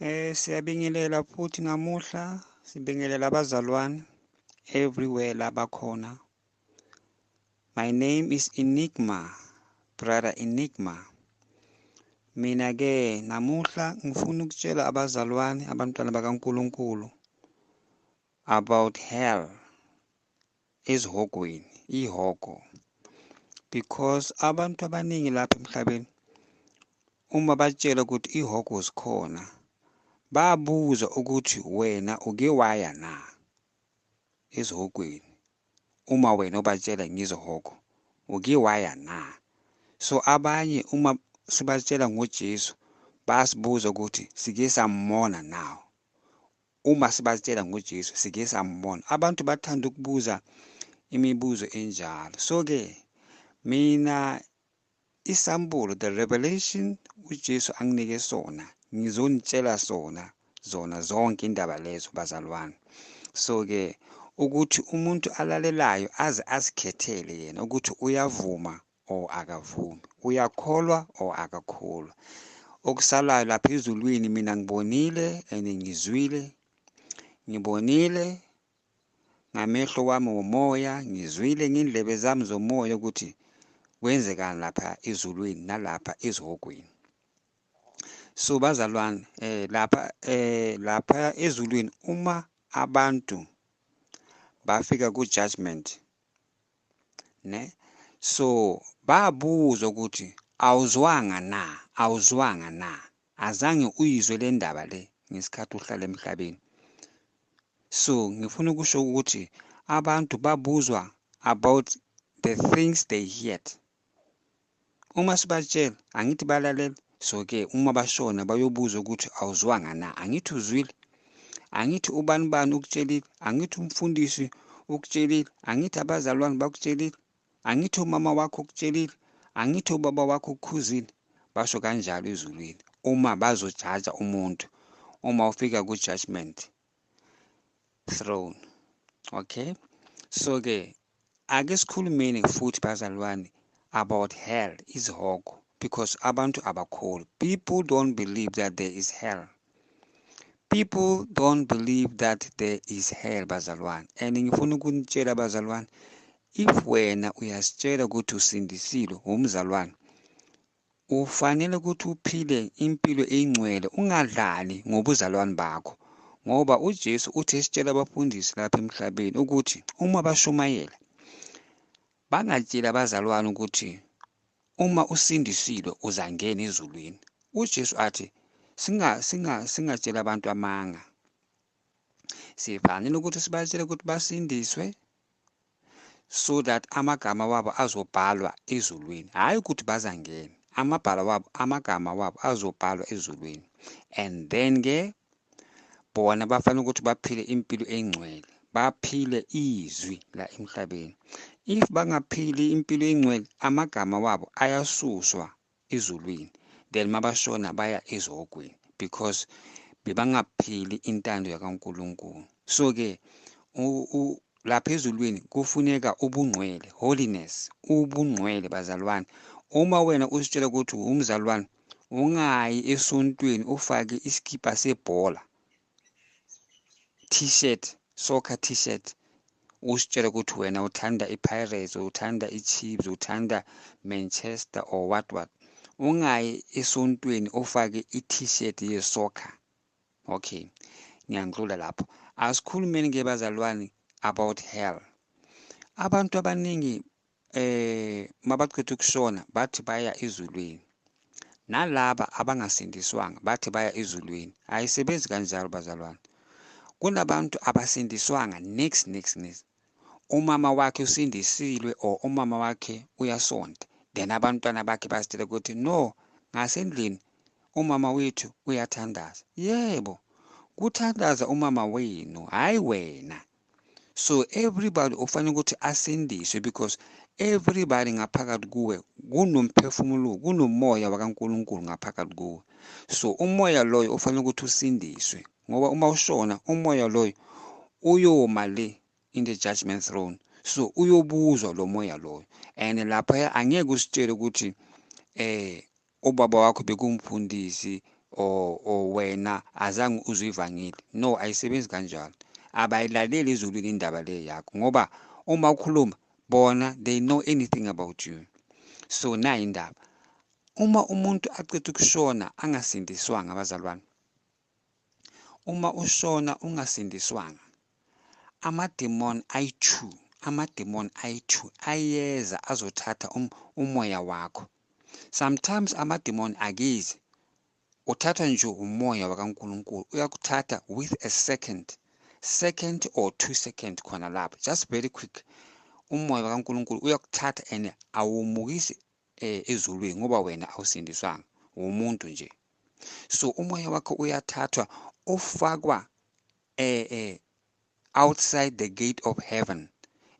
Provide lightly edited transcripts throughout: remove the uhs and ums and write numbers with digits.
Siyabingelela futhi namuhla, sibingelela abazalwane everywhere la bakhona. My name is Enigma, brother Enigma. Mina ke namuhla ngifuna ukutshela abazalwane, abantwana bakaNkulunkulu, about hell, esihogweni, ihogo, because abantu abaningi lapha emhlabeni uma batshela ukuthi ihogo zikhona, babuza ukuthi wena uke waya na esihogweni. Uma wena ubatshela ngezihogo, uke waya na? So abanye uma sibatshela ngoJesu bayasibuza ukuthi sike sambona na. Uma sibatshela ngoJesu sike sambona, abantu bathanda ukubuza imibuzo enjalo. So-ke mina isambulo, the revelation uJesu anginike sona, ngizonitshela sona zona zonke indaba lezo, bazalwane. So-ke ukuthi umuntu alalelayo aze azikhethele yena ukuthi uyavuma or akavumi, uyakholwa or akakholwa. Okusalayo lapha ezulwini mina ngibonile and ngizwile, ngibonile ngamehlo wami womoya, ngizwile ngindlebe zami zomoya ukuthi kwenzekani lapha ezulwini nalapha ezihogweni. So bazalwane, lapha ezulwini uma abantu bafika ku judgment, ne, so babuza ukuthi awuzwanga na, awuzwanga na, azange uyizwe le ndaba le ngesikhathi uhlala emhlabeni. So ngifuna ukusho ukuthi abantu babuzwa about the things they heard. Uma sibatshela, angithi balalela. So-ke uma bashona bayobuza ukuthi awuzwanga na, angithi uzwile, angithi ubani bani ukutshelile, angithi umfundisi ukutshelile, angithi abazalwane bakutshelile, angithi umama wakho ukutshelile, angithi ubaba wakho ukukhuzile. Basho kanjalo ezulwini uma bazojaja umuntu uma ufika ku-judgment throne. Okay, so-ke ake sikhulumeni futhi bazalwane about hell, izihogo, because abantu abakholwa. People don't believe that there is hell. People don't believe that there is hell, bazalwane. And ngifuna ukunitshela bazalwane, if wena uyasitshela ukuthi usindisile, umzalwane, ufanele ukuthi uphile impilo engcwele, ungadlali ngobuzalwane bakho, ngoba uJesu uthi esitshela abafundisi lapha emhlabeni ukuthi uma bashumayela bangatsheli abazalwane ukuthi uma usindisile uzangena ezulwini. uJesu athi singatsheli abantu amanga, sifanele ukuthi sibatshele ukuthi basindiswe so that amagama wabo azobhalwa ezulwini, hhayi ukuthi bazangena. Amabhala wabo, amagama wabo azobhalwa ezulwini, and then ke bona bafanele ukuthi baphile impilo engcwele, baphile izwi la emhlabeni. If bangaphili impilo engcwele, amagama wabo ayasuswa ezulwini, then mabashona baya ezihogweni because bebangaphili intando yakaNkulunkulu. So-ke lapha ezulwini kufuneka ubungcwele, holiness, ubungcwele bazalwane. Uma wena usitshela ukuthi umzalwane, ungayi esontweni ufake iskipa sebhola, t-shirt, soccer t-shirt, usitshele ukuthi wena uthanda i-Pirates, uthanda i-Chiefs, uthanda Manchester or what what. Ungayi esontweni ufake i-t-shirt ye-soccer. Okay, ngiyandlula lapho. Asikhulumeni ke bazalwane about hell. Abantu abaningi mabaqeda ukushona bathi baya ezulwini, nalaba abangasindiswanga bathi baya ezulwini. Ayisebenzi kanjalo bazalwane. Kunabantu abasindiswanga next next next. Umama wakhe usindisiwe or umama wakhe uyasonta, then abantwana bakhe bazitshela ukuthi no, ngasendlini umama wethu uyathandaza. Yebo, kuthandaza umama wenu, hhayi wena. So everybody ufanele ukuthi asindiswe because everybody ngaphakathi kuwe kunomphefumulo, kunomoya wakaNkulunkulu ngaphakathi kuwe. So umoya loyo ufanele ukuthi usindiswe, ngoba uma ushona umoya loyo uyoma le in the judgment throne. So uyobuzwa lo moya loyo, and lapha angeke usitshele ukuthi ubaba wakho bekumfundisi, or wena azange uzwe ivangeli. No, ayisebenzi kanjalo. Abayilaleli ezulwini indaba le yakho, ngoba uma ukhuluma bona they know anything about you. So nayi indaba, uma umuntu aqeda ukushona angasindiswanga, abazalwane, uma ushona ungasindiswanga, amademon ayi-2, amademon ayi-2 ayeza azothatha umoya wakho. Sometimes amademon akizi, uthathwa nje umoya wakaNkulunkulu, uyakuthatha with a second or 2 seconds khona lapho, just very quick. Umoya wakaNkulunkulu uyakuthatha and awumukisi ezulwini, ngoba wena awusindiswanga, umuntu nje. So umoya wakho uyathathwa ufakwa outside the gate of heaven,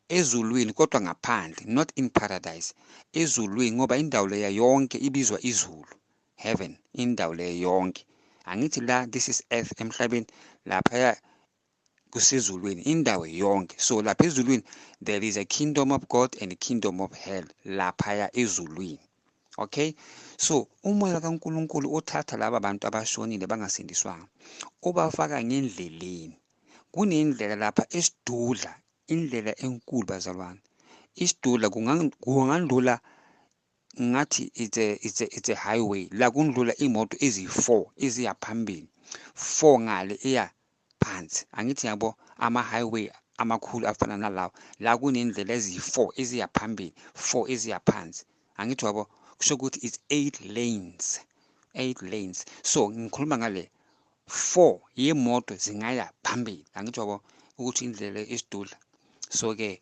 ezulwini, kodwa ngaphandle, not in paradise, ezulwini, ngoba indawo leya yonke ibizwa izulu, heaven, indawo leya yonke. Angithi la this is earth, emhlabeni, lapha kusezulwini, indawo yonke. So lapha ezulwini there is a kingdom of God and a kingdom of hell, laphaya ezulwini. Okay, so umoya kaNkulunkulu uthatha laba bantu abashonile bangasindiswanga, ubafaka ngendleleni. Kunendlela lapha esidudla, indlela enkulu bazalwane, isidudla kungandlula ngathi it's a highway, la kundlula imoto eziyi-4 eziya phambili, 4 ngale iya phansi. Angithi yabo ama highway amakhulu afana nalawo, la kunendlela eziyi-4 eziya phambili, 4 eziya phansi. Angithi yabo, kusho ukuthi it's 8 lanes, 8 lanes. So ngikhuluma ngale 4 yemoto zingaya phambili. Angithi yabo ukuthi indlela esidudla. So ke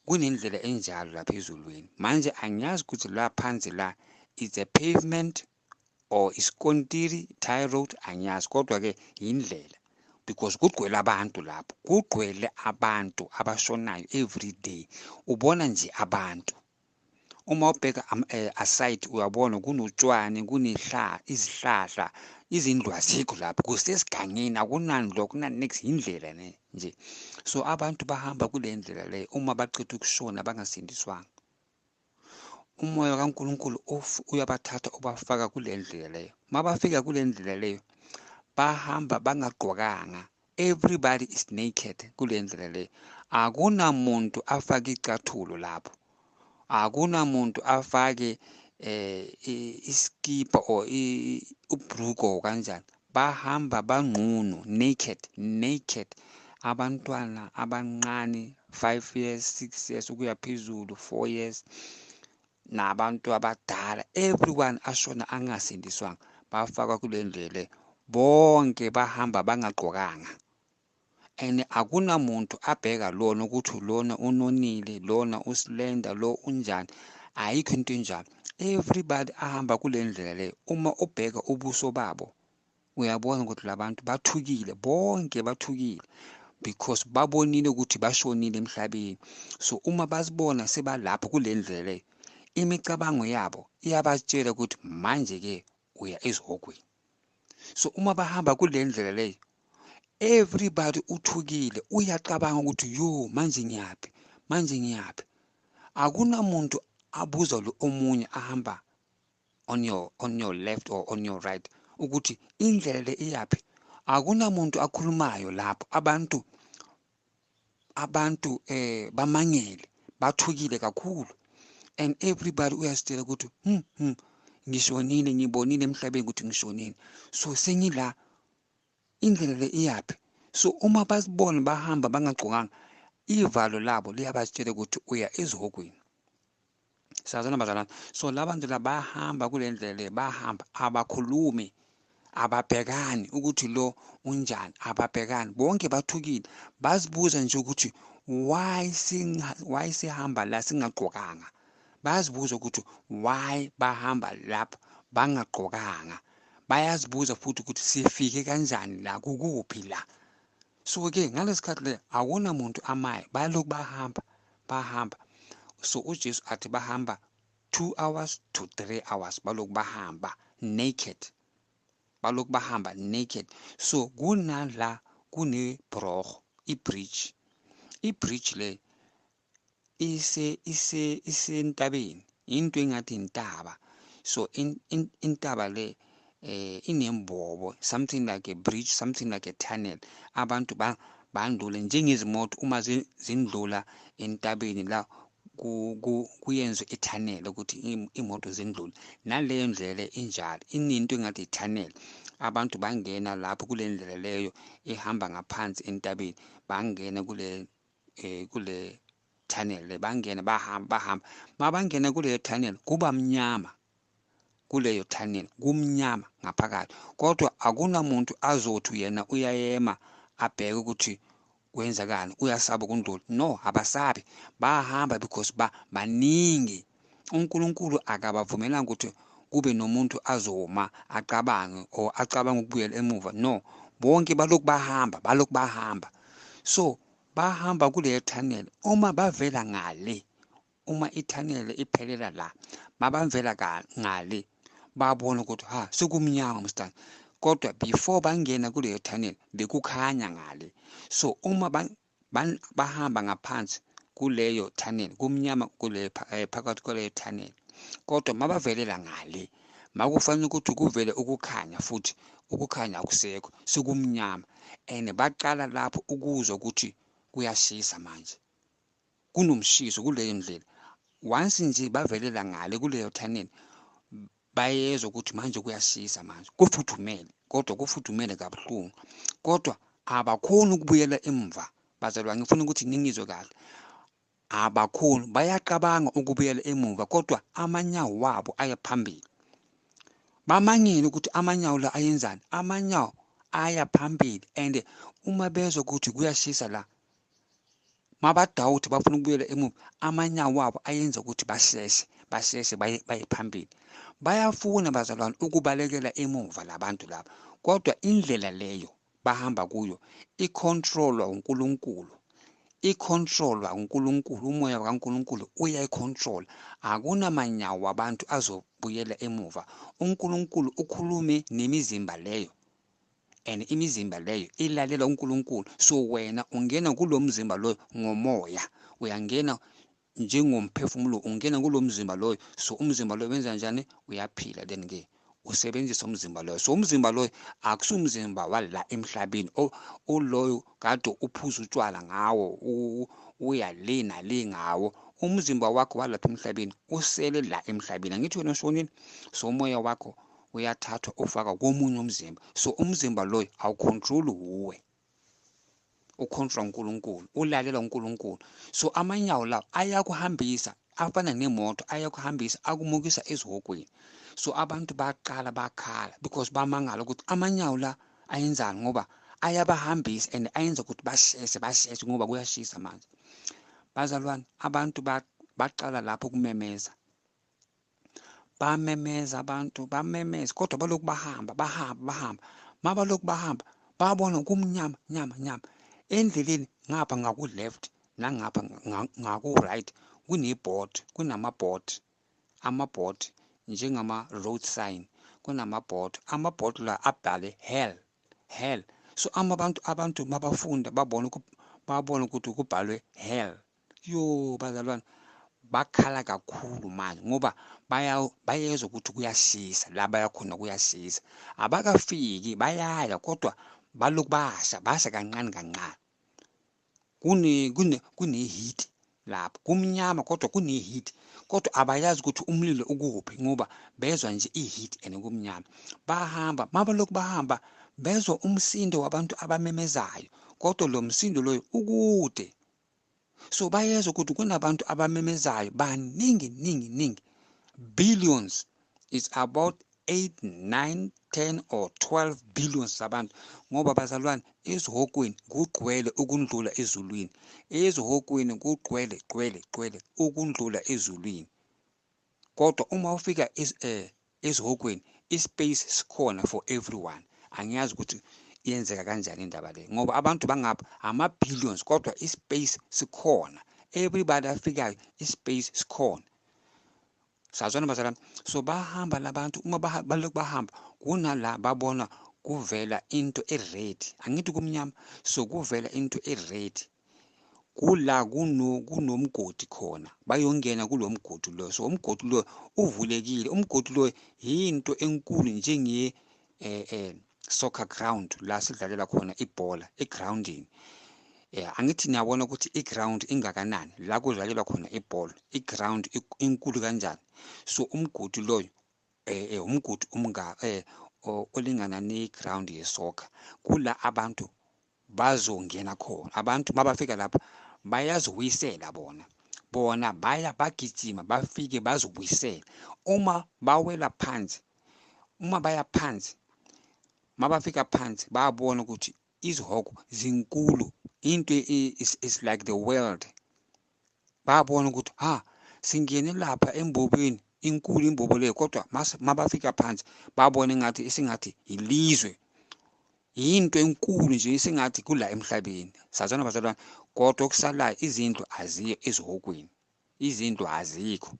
kunendlela enjalo lapha ezulwini. Manje angiyazi ukuthi la phansi la it's a pavement or isikontiri, tie road, angiyazi, kodwa ke indlela, because kugcwele abantu lapho, kugcwele abantu abashonayo every day. Ubona nje abantu, uma ubheka aside uyabona kunotshwani, izihlahla, izindlu azikho lapho, kusesigangeni, akunandlu, akuna-niks, indlela ne nje. So abantu bahamba kule ndlela le uma baqeda ukushona bangasindiswanga. Umoya kaNkulunkulu uyabathatha ubafaka kule ndlela leyo. Mabafika kule ndlela leyo bahamba bangagqokanga, everybody is naked kule ndlela leyo. Akunamuntu afake icathulo lapho, akunamuntu afake iskipa or ubruko kanjani. Bahamba banqunu, naked, naked. Abantwana abancane 5 years, 6 years ukuya phezulu, 4 years, nabantu abadala, everyone ashona angasindiswanga, bafakwa kule ndlela, bonke bahamba bangagqokanga. And akunamuntu abheka lona ukuthi lona unonile, lona uslender, lo unjani, ayikho into enjalo. Everybody ahamba kule ndlela le, uma ubheka ubuso babo uyabona ukuthi labantu bathukile, bonke bathukile, because babonile ukuthi bashonile emhlabeni. So uma basibona sebalapho kule ndlela le, imicabango yabo iyabatshela ukuthi manje ke uya ezihogweni. So uma bahamba kule ndlela le, everybody uthukile, uyacabanga ukuthi yo manje ngiyaphi, manje ngiyaphi. Akunamuntu abuza lo omunye ahamba on your left or on your right ukuthi indlela le iyaphi. Akunamuntu akhulumayo lapho, abantu bamangele, bathukile kakhulu. And everybody uyasitshela ukuthi ngishonile, ngibonile emhlabeni ukuthi ngishonile, so sengila, indlela le iyaphi. So uma basibona bahamba bangagqokanga, ivalo labo liyabatshela ukuthi uya ezihogweni. Sazana bazalwane. So labantu la bahamba kule ndlela le, bahamba abakhulumi, ababhekani ukuthi lo unjani, ababhekani, bonke bathukile, bazibuza nje ukuthi why sihamba la singagqokanga. Bayazibuza ukuthi why bahamba lapha bangagqokanga. Bayazibuza futhi ukuthi sifike kanjani la, kukuphi la. So ke ngalesikhathi le akunamuntu amaye, balokhu bahamba, bahamba. So uJesu athi bahamba 2 hours to 3 hours, balokhu bahamba naked, balokhu bahamba naked. So kunala kunebrogo, ibridge, ibridge le isentabeni, into engathi intaba. So intaba le Inembobo, something like a bridge, something like a tunnel. Abantu bandlule njengezimoto uma zindlula entabeni la kuyenzwe i-tunnel ukuthi imoto zindlule. Naleyo ndlela injalo, inento engathi i-tunnel. Abantu bangena lapho kule ndlela leyo ehamba ngaphansi entabeni, bangena kule kule tunnel le, bangena bahamba. Mabangena kuleyo tunnel kuba mnyama, kuleyo tunnel kumnyama ngaphakathi, kodwa akunamuntu azothi yena uyayema abheke ukuthi kwenzakani, uyasaba ukundlula. No, abasabi, bahamba because baningi. uNkulunkulu akabavumelanga ukuthi kube nomuntu azoma acabange or acabange ukubuyela emuva. No, bonke balokhu bahamba. So bahamba kuleyo tunnel. Uma bavela ngale, uma i-tunnel iphelela la, mabavela ngale babona ukuthi ha sekumnyama mstana, kodwa before bangena kuleyo tunnel bekukhanya ngale. So uma bahamba ngaphansi kuleyo tunnel kumnyama kule phakathi kuleyo tunnel, kodwa mabavelela ngale makufanele ukuthi kuvele ukukhanya, futhi ukukhanya akusekho, sekumnyama. And baqala lapho ukuzwa ukuthi kuyashisa manje, kunomshiso kuleyo ndlela. Once nje bavelela ngale kuleyo tunnel bayezwa ukuthi manje kuyashisa manje, kufuthumele, kodwa kufuthumele kabuhlungu, kodwa abakhoni ukubuyela emva. Bazalwane, ngifuna ukuthi ningizwe kahle, abakhoni, bayacabanga ukubuyela emuva, kodwa amanyawo wabo aya phambili. Bamangile ukuthi amanyawo la ayenzani, amanyawo aya phambili. And uma bezwa ukuthi kuyashisa la, mabadawuthi bafuna ukubuyela emuva, amanyawo wabo ayenza ukuthi basheshe baye phambili. Bayafuna bazalwane ukubalekela emuva labantu laba, kodwa indlela leyo bahamba kuyo icontrolwa uNkulunkulu, icontrolwa uNkulunkulu, umoya kaNkulunkulu uyayicontrol. Akunamanyawo wabantu azobuyela emuva. uNkulunkulu ukhulume nemizimba leyo, and imizimba leyo ilalela uNkulunkulu. So wena ungena kulo mzimba loyo ngomoya, uyangena njengomphefumulo, ungena kulo mzimba loyo. So umzimba loyo wenza njani? Uyaphila. Then ke usebenzisa umzimba loyo. So umzimba loyo akusumzimba wala emhlabeni oloyo kade uphuza utshwala ngawo, uya le nale ngawo. Umzimba wakho walapha emhlabeni usele la emhlabeni, angithi wena ushonile. So umoya wakho uyathathwa ufaka komunye umzimba. So umzimba loyo awucontrol uwe, ucontrol uNkulunkulu, ulalela uNkulunkulu. So amanyawo lawo ayakuhambisa, afana nemoto, ayakuhambisa akumukisa ezihogweni. So abantu baqala bakhala because bamangala ukuthi amanyawo la ayenzani, ngoba ayabahambisa and ayenza ukuthi basheshe ngoba kuyashisa manje. Bazalwane, abantu baqala lapho kumemeza, bamemeza abantu, bamemeza, kodwa balokhu bahamba. Mabalokhu bahamba babona kumnyama nyama nyama endleleni, ngapha ngaku left nangapha ngaku right kuneboard, kunamaboard, amaboard njengama road sign, kunamaboard, amaboard la abhale hell, hell. So abantu mabafunda babona ukuthi kubhalwe hell. Yo bazalwane, bakhala kakhulu manje ngoba bayezwa ukuthi kuyashisa la bayakhona, kuyashisa. Abakafiki, bayaya, kodwa balokhu basha kancane kancane. Kune heat lapho, kumnyama kodwa kune heat, kodwa abayazi ukuthi umlilo ukuphi ngoba bezwa nje i-heat and kumnyama. Bahamba, mabalokhu bahamba bezwa umsindo wabantu abamemezayo, kodwa lo msindo loyo ukude. So bayezwa ukuthi kunabantu abamemezayo baningi ningi ningi, billions. It's about 8, 9, 10 or 12 billions zabantu, ngoba bazalwane ezihogweni kugcwele ukundlula ezulwini, ezihogweni kugcwele gcwele gcwele ukundlula ezulwini. Kodwa uma ufika ezihogweni ispace sikhona for everyone. Angiyazi ukuthi iyenzeka kanjani indaba le, ngoba abantu bangapha ama-billions, kodwa ispace sikhona, everybody afikayo ispace sikhona. Sazwana bazalwane. So bahamba labantu, uma balokhu bahamba kunala babona kuvela into e-red, angithi kumnyama, so kuvela into e-red kula kunomgodi khona, bayongena kulo mgodi lo. So umgodi lo uvulekile, umgodi lo yinto enkulu njenge soccer ground la sidlalela khona ibhola egroundini. Angithi niyabona ukuthi iground ingakanani la kudlalelwa khona ibhola, iground inkulu kanjani. So umgodi loyo umgodi olingana neground yesoccer, kula abantu bazongena khona. Abantu mabafika lapha bayaziwisela bona baya bagijima bafike baziwisela. Uma bawela phansi, uma baya phansi, mabafika phansi bayabona ukuthi izihogo zinkulu, into is like the world. Bayabona ukuthi ha singene lapha embobeni, inkulu imbobo leyo, kodwa mabafika phansi babone ngathi isingathi ilizwe, into enkulu nje isingathi kula emhlabeni. Sazona bazalwane, kodwa okusalayo izindlu aziyo ezihogweni, izindlu azikho.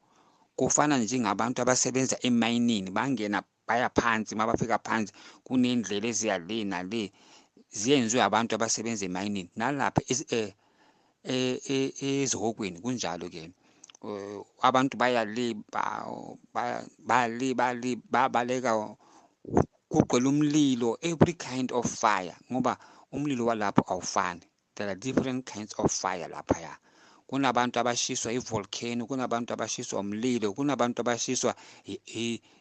Kufana njengabantu abasebenza emayinini, bangena baya phansi, mabafika phansi kunendlela eziya le nale, ziyenziwe abantu abasebenza emayinini. Nalapha ezihogweni kunjalo ke, abantu baya le bale babaleka kugcwele umlilo, every kind of fire, ngoba umlilo walapho awufani. There are different kinds of fire laphaya. Kunabantu abashiswa ivolcano, kunabantu abashiswa umlilo, kunabantu abashiswa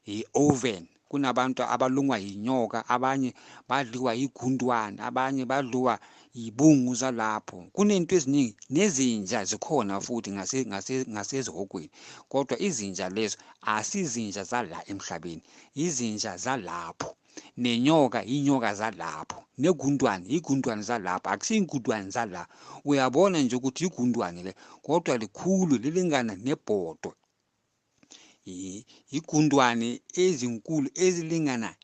i-oven, kunabantu abalungwa yinyoka, abanye badliwa igundwane, abanye badliwa ibungu zalapho. Kunento eziningi, nezinja zikhona futhi ngasezihogweni, kodwa izinja lezo asizinja zala emhlabeni, izinja zalapho. Nenyoka inyoka zalapho, negundwane igundwane zalapho, akusiyingundwane zala. Uyabona nje ukuthi igundwane le, kodwa likhulu lilingana nebhodo. Igundwane ezinkulu ezilingana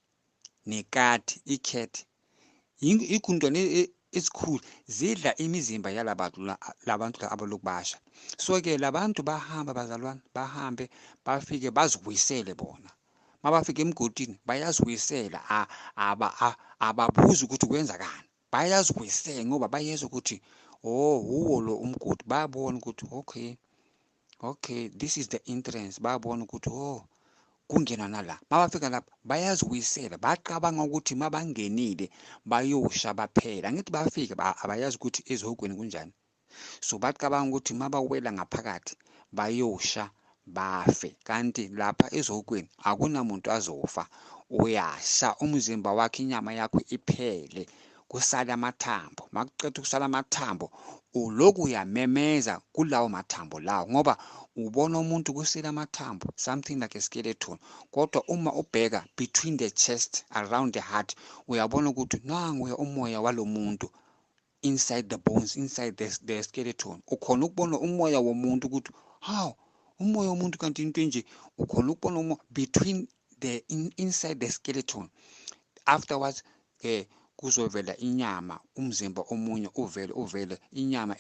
nekati, icat. Igundwane esikhulu zidla imizimba yalabantu labantu abalokhu basha. So ke labantu bahamba bazalwane, bahambe bafike baziwisele bona. Mabafika emgodini bayaziwisela, ababuzi ukuthi kwenzakani, bayaziwisela ngoba bayezwa ukuthi oh uwo lo umgodi. Bayabona ukuthi okay this is the entrance. Bayabona ukuthi oh kungenwa nala. Mabafika lapha bayaziwisela, bacabanga ukuthi mabangenile bayosha baphela. Angithi bafika abayazi ukuthi ezihogweni kunjani, so bacabanga ukuthi mabawela ngaphakathi bayosha bafe, kanti lapha ezihogweni akunamuntu azofa. Uyasha umzimba wakhe, inyama yakho iphele, kusala amathambo. Makuqeda ukusala amathambo, uloku uyamemeza kulawo mathambo lawo, ngoba ubona umuntu kusela amathambo, something like a skeleton. Kodwa uma ubheka between the chest around the heart, uyabona ukuthi nanguya umoya walomuntu inside the bones, inside the skeleton. Ukhona ukubona umoya womuntu ukuthi how umoya womuntu kanti into enje, ukhona ukubona umoya between the inside the skeleton. Afterwards ke kuzovela inyama, umzimba omunye uvele inyama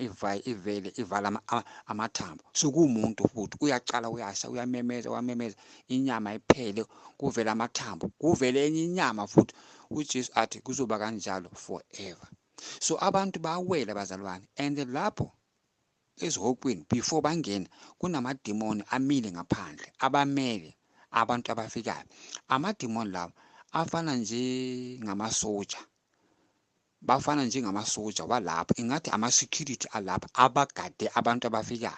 ivele ivala amathambo. So kuwumuntu futhi uyaqala uyasha, uyamemeza, wamemeza, inyama iphele, kuvela amathambo, kuvele enye inyama futhi. uJesu athi kuzoba kanjalo forever. So abantu bawela bazalwane, and lapho ezihogweni before bangena kunamadimoni amile ngaphandle abamele abantu abafikayo. Amadimoni lawo afana nje ngamasoja, bafana njengamasoja walapha, ingathi ama-security alapha abagade abantu abafikayo.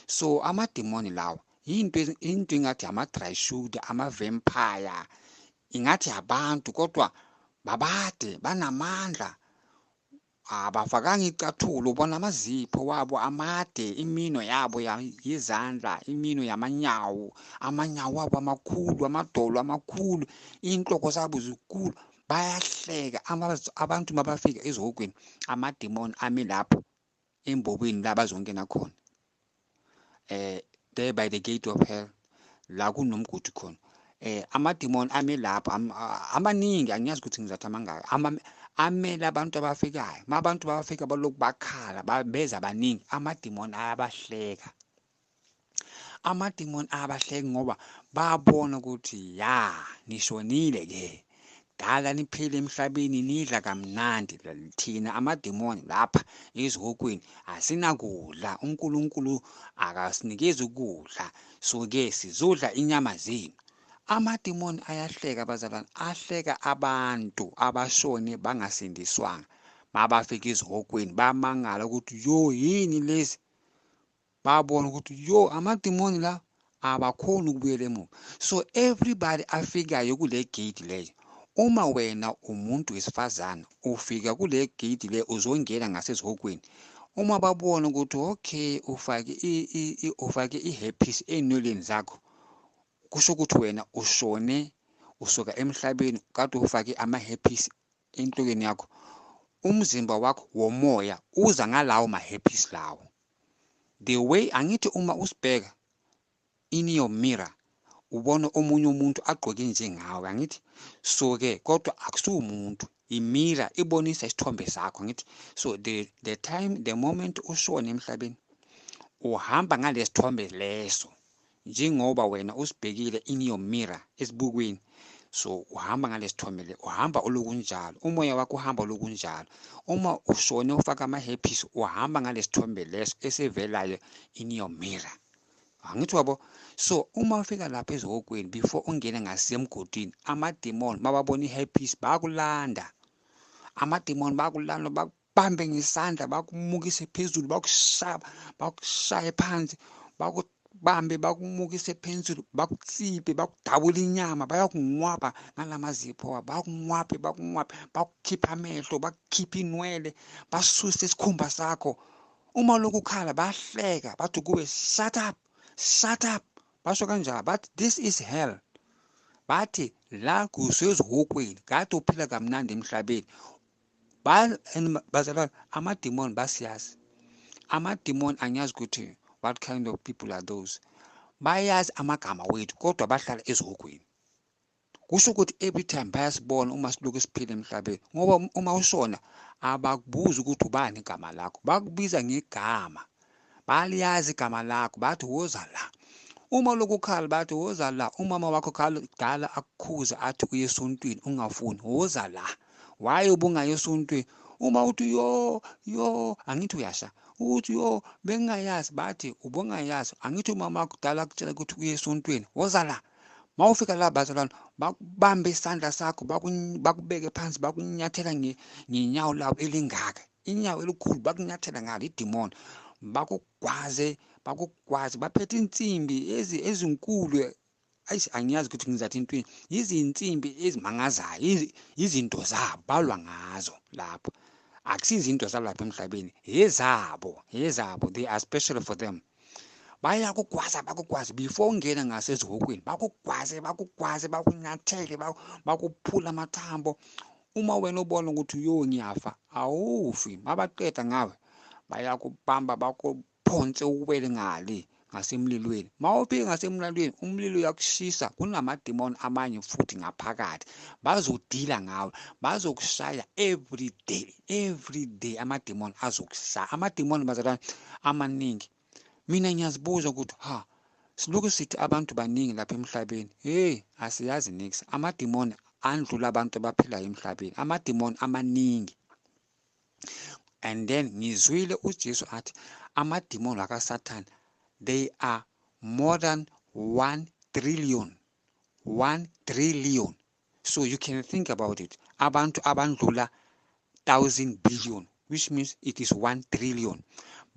So amadimoni lawo into ingathi ama-dry shoot, ama-vampire, ingathi abantu, kodwa babade banamandla, abafakanga icathulo, ubona amazipho wabo amade, imino yabo yezandla, imino yamanyawo, amanyawo abo amakhulu, amadolo amakhulu, inhloko zabo zikhulu, bayahleka. Abantu mabafika ezihogweni, amadimoni ami lapho embobeni la bazongena khona, there by the gate of hell la kunomgodi khona. Amadimoni ami lapho amaningi, angiyazi ukuthi ngizathi amangaka, amele abantu abafikayo. Mabantu bafika balokhu bakhala, beza baningi, amadimoni ayabahleka. Amadimoni ayabahleka ngoba babona ukuthi ya nishonile ke, dala niphile emhlabeni, nidla kamnandi. Thina amadimoni lapha ezihogweni asinakudla, uNkulunkulu akasinikezi ukudla, so ke sizodla inyama zenu. Amadimoni ayahleka bazalwane, ahleka abantu abashone bangasindiswanga. Mabafika ezihogweni bamangala ukuthi yo yini lezi, babona ukuthi yo amadimoni la abakhoni ukubuyela emuva. So everybody afikayo kule gate leyo, uma wena umuntu wesifazane ufika kule gate le uzongena ngasezihogweni, uma babona ukuthi okay ufake i-hairpiece ey'nweleni zakho, kusho ukuthi wena ushone usuka emhlabeni kade ufake ama-hairpiece enhlokweni yakho, umzimba wakho womoya uza ngalawo ma-hairpiece lawo. The way angithi uma usibheka in your mirror ubona omunye umuntu agqoke njengawe, angithi? So ke kodwa akusiwumuntu, imira ibonisa isithombe sakho, angithi? So the time, the moment ushone emhlabeni uhamba ngalesithombe leso njengoba wena usibhekile in your mirror esibukweni. So uhamba ngalesithombe le, uhamba olokunjalo, umoya wakho uhamba olokunjalo. Uma ushone ufaka ama-hairpiece uhamba ngalesithombe leso esivelayo in your mirror, angithi wabo? So uma ufika lapha ezihogweni before ungene ngasemgodini, amademoni mababona i-hairpiece bayakulanda, amademoni bayakulanda, bakubambe ngesandla, bakumukise phezulu, bakushaya, bakushaye phansi, bakubambe, bakumukise phezulu, bakutsiphe, bakudabula inyama, bayakunwaba ngalamazipho, bakunwaphe, bakunwaphe, bakukhipha amehlo, bakukhipha inwele, basuse isikhumba sakho. Uma lokhu ukhala bahleka, bathi kuwe shut up, shut up, basho kanjalo, bathi this is hell. Bathi la kusezihokweni kade uphila kamnandi emhlabeni. Bazalwane, amademoni basiyazi, amademoni angiyazi ukuthi what kind of people are those, bayazi amagama wethu kodwa bahlala ezihogweni. Kusho ukuthi every time bayasibona uma silokhu siphila emhlabeni, ngoba uma ushona abakubuzi ukuthi ubani igama lakho, bakubiza ngegama, baliyazi igama lakho, bathi woza la. Uma lokhu ukhala bathi woza la. Umama wakho kudala akukhuze athi uye esontweni ungafuni, woza la. Why ubungayi esontweni? Uma uthi yo yo, angithi uyasha, uthi yo bengingayazi, bathi ubungayazi, angithi umama wakho kudala akutshela ukuthi uye esontweni, woza la. Mawufika la bazalwane bakubambe isandla sakho, bakubeke phansi, bakunyathela ngenyawo labo elingaka, inyawo elikhulu, bakunyathela ngalo idemoni, bakugwaze, bakugwaze, baphethe insimbi ezinkulu. Ayi angiyazi ukuthi ngizathi intweni, izinsimbi ezimangazayo, izinto zabo balwa ngazo lapho, akusizinto zalapha emhlabeni, ezabo, ezabo, they are special for them. Bayakugwaza, bakugwaze before ungena ngasezihokweni, bakugwaze, bakugwaze, bakunyathele, bakuphula amathambo. Uma wena ubona ukuthi yo ngiyafa, awufi, mabaqeda ngawe bayakubamba, bakuphonse uwele ngale ngasemlilweni. Mawufika ngasemlilweni, umlilo uyakushisa, kunamademoni amanye futhi ngaphakathi, bazodila ngawe, bazokushaya every day, every day amademoni azokushaya. Amademoni bazalwane amaningi. Mina ngiyazibuza ukuthi ha, silokhu sithi abantu baningi lapha emhlabeni, hey asiyazi nix, amademoni andlula abantu abaphilayo emhlabeni, amademoni amaningi. And then ngizwile uJesu athi amademoni akaSathane, they are more than 1 trillion, 1 trillion. So you can think about it, abantu abandlula 1,000 billion, which means it is 1 trillion.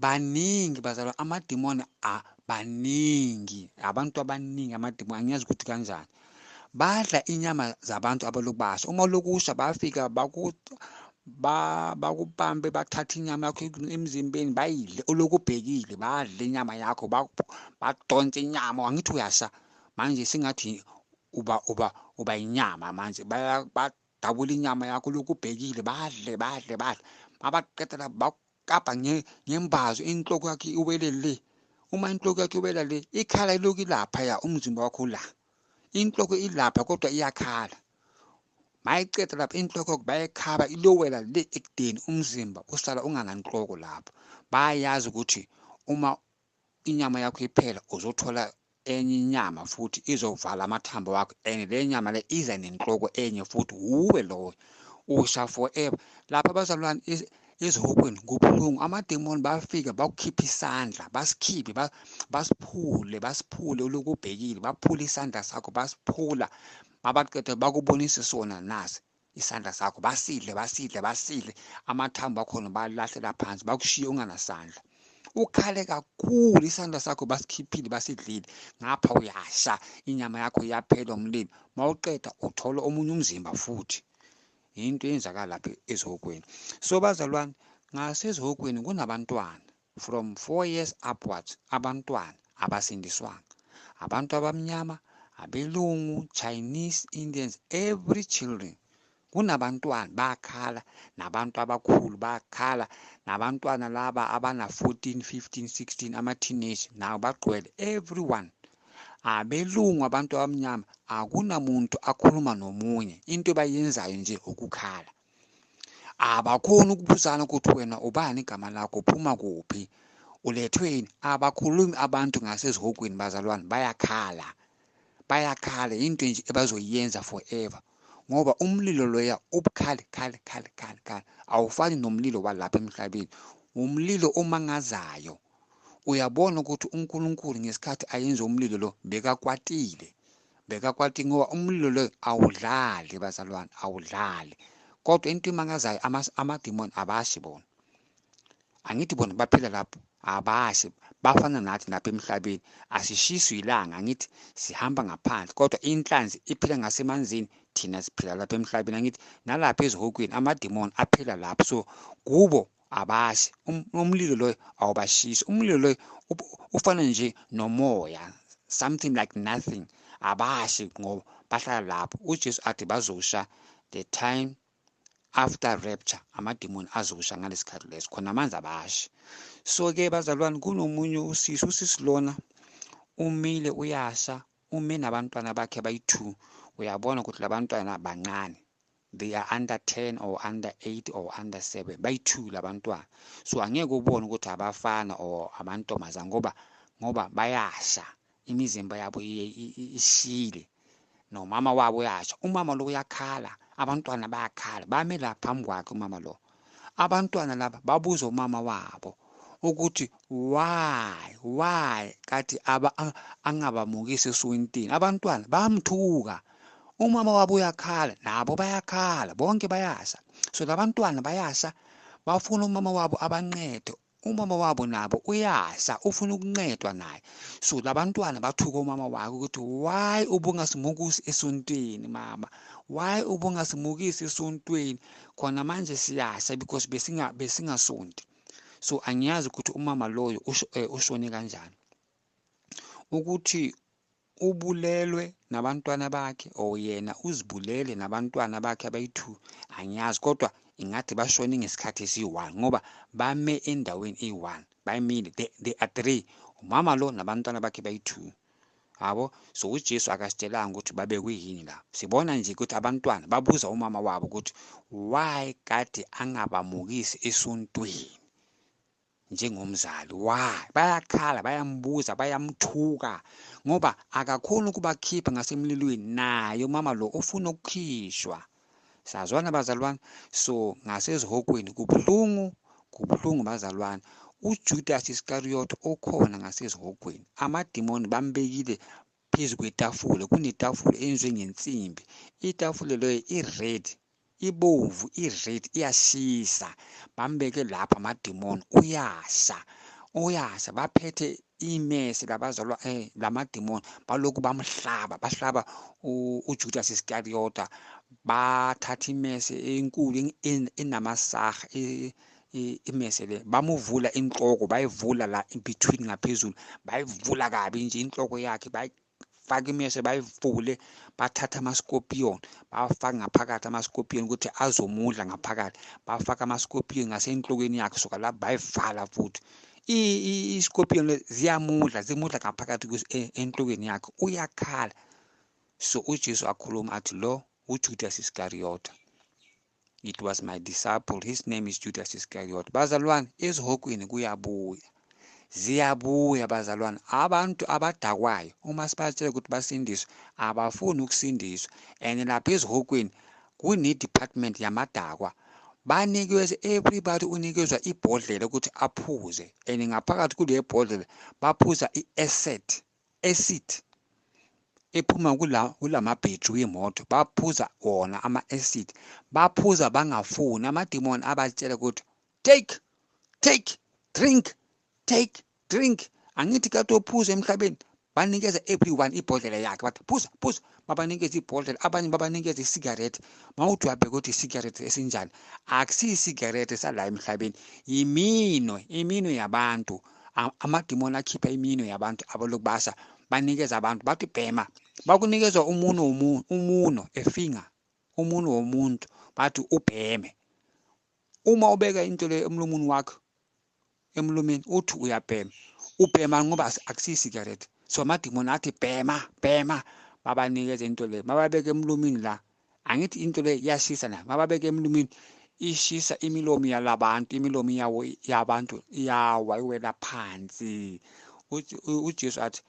Baningi bazalwa, amademoni baningi, abantu abaningi amademoni, angiyazi ukuthi kanjani. Badla inyama zabantu abalokubasha, uma lokusha bafika bakubambe, bathatha inyama yakho emzimbeni bayidle, olokubhekile, badle inyama yakho, badonse inyama, angithi uyasha manje, singathi uba inyama manje, badabula inyama yakho lokubhekile, badle, badle, badle, mabaqeda lapho bakukapa ngembazo, inhloko yakho iwele le. Uma inhloko yakho iwela le, ikhala ilokhu ilapha ya, umzimba wakho la, inhloko ilapha kodwa iyakhala. Mayiqeda lapha inhloko bayikhaba ilowela le ekudeni, umzimba usala ungananhloko lapho. Bayazi ukuthi uma inyama yakho iphela uzothola enye inyama futhi izovala amathambo wakho, and le nyama le iza nenhloko enye futhi, uwe loyo usha forever. Lapha abazalwane Ezihogweni kubuhlungu, amademoni bafika bakukhipha isandla, basikhiphe, basiphule ulokhu ubhekile, baphule isandla sakho, basiphula, mabaqeda bakubonise sona nasi isandla sakho, basidle, basidle, basidle, amathambo akhona balahlela phansi, bakushiye unganasandla. Ukhale kakhulu, isandla sakho basikhiphile, basidlile, ngapha uyasha, inyama yakho iyaphela umlilo. Mawuqeda uthola omunye umzimba futhi. Into eyenzakala lapha ezihogweni. So bazalwane, ngasezihogweni kunabantwana from 4 years upwards, abantwana abasindiswanga, abantu abamnyama, abelungu, Chinese, Indians, every children. Kunabantwana bakhala, nabantu abakhulu bakhala, nabantwana laba abana 14, 15, 16, ama-teenage nawo bagcwele, everyone. Abelungu, abantu abamnyama, akunamuntu akhuluma nomunye, into abayenzayo nje ukukhala. Abakhoni ukubuzana ukuthi wena ubani igama lakho, uphuma kuphi, ulethweni. Abakhulumi abantu ngasezihogweni bazalwane, bayakhala, bayakhala, into nje abazoyenza forever. Ngoba umlilo loya ubukhali khali khali khali khali, awufani nomlilo walapha emhlabeni, umlilo omangazayo. Uyabona ukuthi uNkulunkulu ngesikhathi ayenza umlilo lo bekakwatile, bekakwatile ngoba umlilo lo awudlali bazalwane, awudlali. Kodwa into emangazayo, amademoni abashi bona, angithi bona baphila lapho, abashi, bafana nathi lapha emhlabeni, asishiswi ilanga, angithi sihamba ngaphandle, kodwa inhlanzi iphila ngasemanzini, thina siphila lapha emhlabeni, angithi nalapha ezihogweni amademoni aphila lapho. So kubo abashi, umlilo loyo awubashisi, umlilo loyo ufana nje nomoya, something like nothing, abashi ngoba bahlala lapho. uJesu athi bazosha the time after rapture, amademoni azosha ngalesikhathi leso, khona amanzi abashi. So ke bazalwane, kunomunye usisi, usisi lona umile uyasha, ume nabantwana bakhe bayi-2. Uyabona ukuthi labantwana bancane, they are under 10 or under 8 or under 7, bayi-2 labantwana. So angeke ubone ukuthi abafana or amantombazana ngoba bayasha, imizimba yabo ishile, nomama wabo uyasha. Umama lo uyakhala, abantwana bayakhala, bame la phambi kwakhe umama lo. Abantwana laba babuza umama wabo ukuthi why kathi angabamukisi esontini. Abantwana bamthuka, umama wabo uyakhala, nabo bayakhala, bonke bayasha. So labantwana bayasha, bafuna umama wabo abancede, umama wabo nabo uyasha, ufuna ukuncedwa naye. So labantwana bathuka umama wakhe ukuthi why ubungasimukusi esontweni mama, why ubungasimukisi esontweni, khona manje siyasha because besingasonti. So angiyazi ukuthi umama loyo ushone kanjani, ukuthi ubulelwe nabantwana bakhe or yena uzibulele nabantwana bakhe abayi-2, angiyazi, kodwa ingathi bashone ngesikhathi esiyi-1 ngoba bame endaweni eyi-1, bayimile, they are 3, umama lo nabantwana bakhe bayi-2 yabo. So uJesu akasitshelanga ukuthi babekwe yini la, sibona nje ukuthi abantwana babuza umama wabo ukuthi why kade angabamukisi esontweni njengomzali, why? Bayakhala, bayambuza, bayamthuka ngoba akakhoni ukubakhipha ngasemlilweni, naye umama lo ufuna ukukhishwa. Sazwana bazalwane? So ngasezihogweni kubuhlungu, kubuhlungu bazalwane. uJudas Iscariot okhona ngasezihogweni, amademoni bambekile phezu kwetafula, kunetafula eyenziwe ngensimbi, itafula leyo i-red, ibomvu, i-red, iyashisa, bambeke lapha amademoni, uyasha, uyasha, baphethe imese labazalwa lamademoni, balokhu bamhlaba, bahlaba uJudas Iscariot, bathatha imese enkulu enamasaha, imese le, bamuvula inhloko, bayivula la in between ngaphezulu, bayivula kabi nje inhloko yakhe, bayifaka imese, bayivule, bathatha ama-scorpion, bawafaka ngaphakathi ama-scorpion ukuthi azomudla ngaphakathi, bafaka ama-scorpion ngasenhlokweni yakhe, suka la bayivala futhi i-scorpion le ziyamudla, zimudla ngaphakathi enhlokweni yakhe, uyakhala. So uJesu akhuluma athi lo uJudas Iscariot, it was my disciple, his name is Judas Iscariot. Bazalwane, ezihogweni kuyabuya, ziyabuya bazalwane. Abantu abadakwayo uma sibatshela ukuthi basindiswe, abafuni ukusindiswa. And lapha ezihogweni kune-department yamadakwa, Banikeze everybody, unikezwa ibhodlela ukuthi aphuze, and ngaphakathi kule bhodlela baphuza i-acid, acid ephuma kulamabhetri wemoto. Baphuza wona ama-acid, baphuza bangafuni. Amadimoni abatshela ukuthi take, take, drink, take, drink. Angithi kade ophuza emhlabeni. Banikeza everyone ibhodlela yakhe, bathi phuza, phuza. Babanikeza ibhodlela, abanye babanikeza isigarethi. Mawuthi uyabheka ukuthi isigarethi esinjani, akusiyo isigarethi sala emhlabeni, yiminwe, iminwe yabantu. Amadimoni akhipha iminwe yabantu abalokhu basa banikeza abantu, bathi bhema. Bakunikeza umuno, umuno, a finger, umuno womuntu, bathi ubheme. Uma ubeka into le emlomeni wakho, emlomeni, uthi uyabhema, ubhema ngoba akusiyo isigarethi. So amadimoni athi bhema, bhema. Babanikeza into le, mababeke emlomeni la. Angithi into le iyashisa na? Mababeke emlomeni, ishisa imilomo yalabantu, imilomo yawo yabantu iyawa, iwela phansi. UJesu athi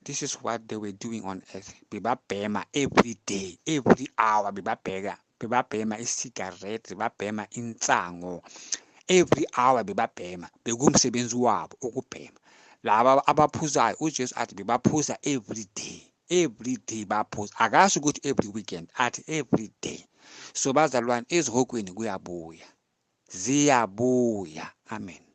this is what they were doing on earth. Bebabhema every day, every hour, bebabheka, bebabhema isigarethi, bebabhema insango every hour, bebabhema. Bekumsebenzi wabo ukubhema. Laba abaphuzayo, uJesu athi bebaphuza every day, every day baphuza. Akasho ukuthi every weekend, athi every day. So bazalwane, ezihogweni kuyabuya, ziyabuya. Amen.